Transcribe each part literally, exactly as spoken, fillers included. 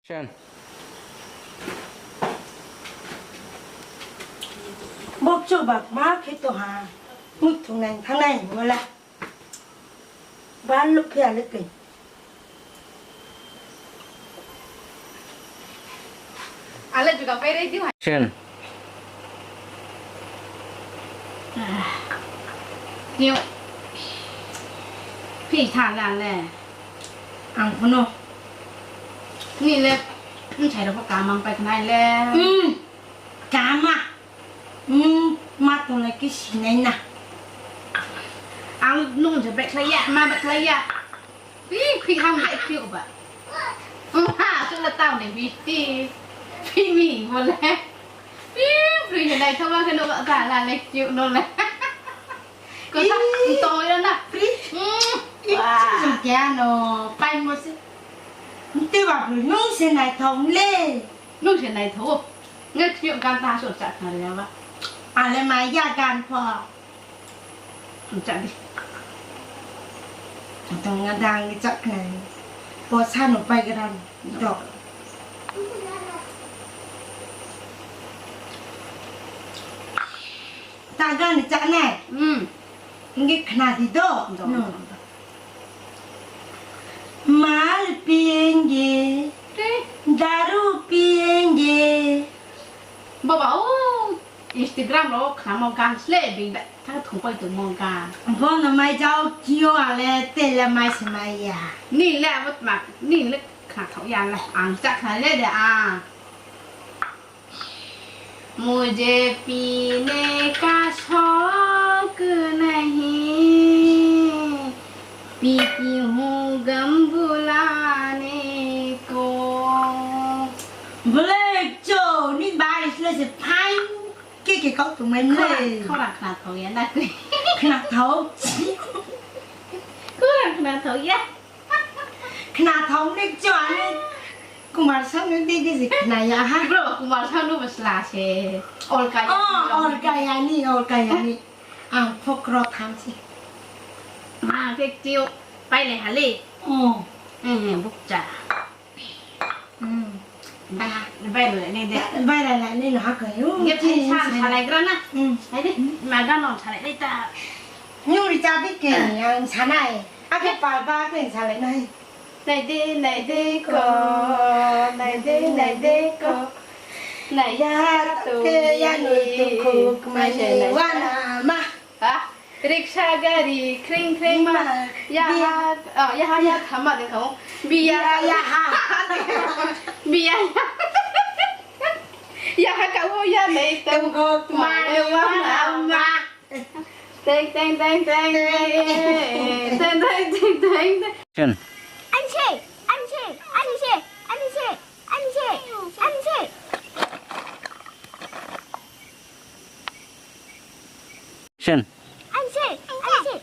Sen. Bo kchouh ba ma khe tong ha. Mui thungnai thanngnai hingmo le. Ba luh phi ale tei. Ale juga pai rai di ha. Sen. Niu. Phi tha la le. Ang phuno. Ni le. Nchai rao pho kamang pai khnai le. Hmm. Kama. Hmm, ma tonglai khe sinai na. Ang nung je bekhlai ya, ma bekhlai ya. Pi, pi ham hai pi ba. Hmm, ha, su la tau ne pi, pi. Pi mi mo le. Pi, pi ne nai thawa khe no ba ta la ne pi no le. Ko sa, pi. Tong yo na. Pi. Hmm. Pi, wah. Sum kya no, pai mo se. Nte ba pi, nung se nai thong le. Nung se nai thou. Nge kchio gan ta so cha khna ya ba. Ale ma ya gan pho. Cha di. Tong nga dang ni cha khna. Po sa no pai gran do. Ta gan ni cha nai. Hmm. Nge khna di do. Do. No. Mal pienge, eh, daru pienge. Baba, o, Instagram rao khnamo gan sle bing ba, thang thungpai tongmo gan. Bo no mai jao kio ale tele mai se mai ya. Ni le abo tma, ni le khna thao ya le, ang cha khna le de a. मुझे पीने का शौक नहीं, पीती हूँ गम भुलाने को। Boleh cho, ni baris le se fine. Ke ke kau tu mai le. Khora khna thao ya na kri. Khna thao. Khora khna thao ya. Khna thao le cho ani. Kumar Sanu ni di di si khna ya ha. Bro, Kumar Sanu ba sla se. Olka ya. Oh, Olka ya ni, Olka ya ni. Ang phokro tham si. Ma, ke tiu. Pai le hali. Oh. Eh, bukcha. Hmm. Ba, bai le ni de. Bai le ni no ha ko yu. Ye phi sa, salai gra na. Hmm. Hai de, ma ga no salai ni ta. Nyu ri cha bi ke, ang sanai. Ake pa ba ke salai nai. Nai de, nai de ko, nai de, nai de ko. Nai ya to ke ya no to ko, ma se nai wa na ma. Ha? Riksha gari, kring kring ma. Ya ha, oh, ya ha, ya thama de ko. Biya ya ha. Biya ya. Ya ha ka wo ya nai to ko, ma de wa na ma. Teng, teng, teng, teng, teng. Teng, teng, teng, teng, teng. Sen. Anse, anse, anse, anse, anse, anse. Sen. Anse, anse.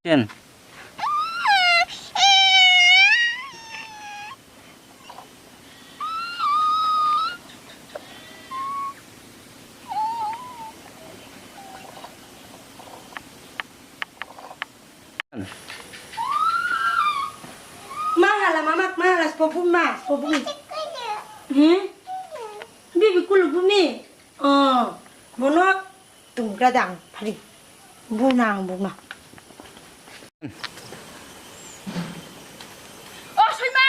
Sen. Ma hala, mama, ma hala, spobu ma, spobu. Hmm? Bibi kulu bumi. Oh, bono. Tunggra dang, phari. Buna ang buna. O Soima!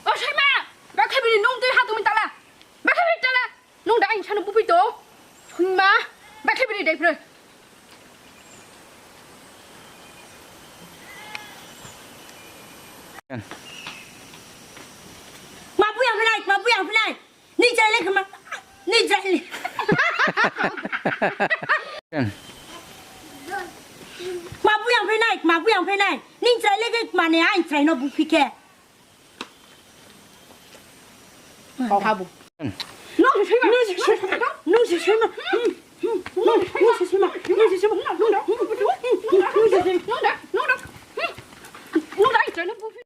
O Soima! Bakhe bini nung tui ha tumi tala. Bakhe bini tala. Nung da aing sanu bupi to. Soima. Bakhe bini dai phre. Ma buyang phinai, ma buyang phinai. Ni chrai le kma, ni chrai le. Kma buyang phinai, kma buyang phinai. Ni chrai le ke kma ni, aing chrai no buphi khe. Kau habu. Nung se soi ma. Nung se soi ma. Nung se soi ma. Nung se soi ma. Nung se soi ma. Nung se soi ma. Nung da, nung da. Nung da, aing chrai no buphi.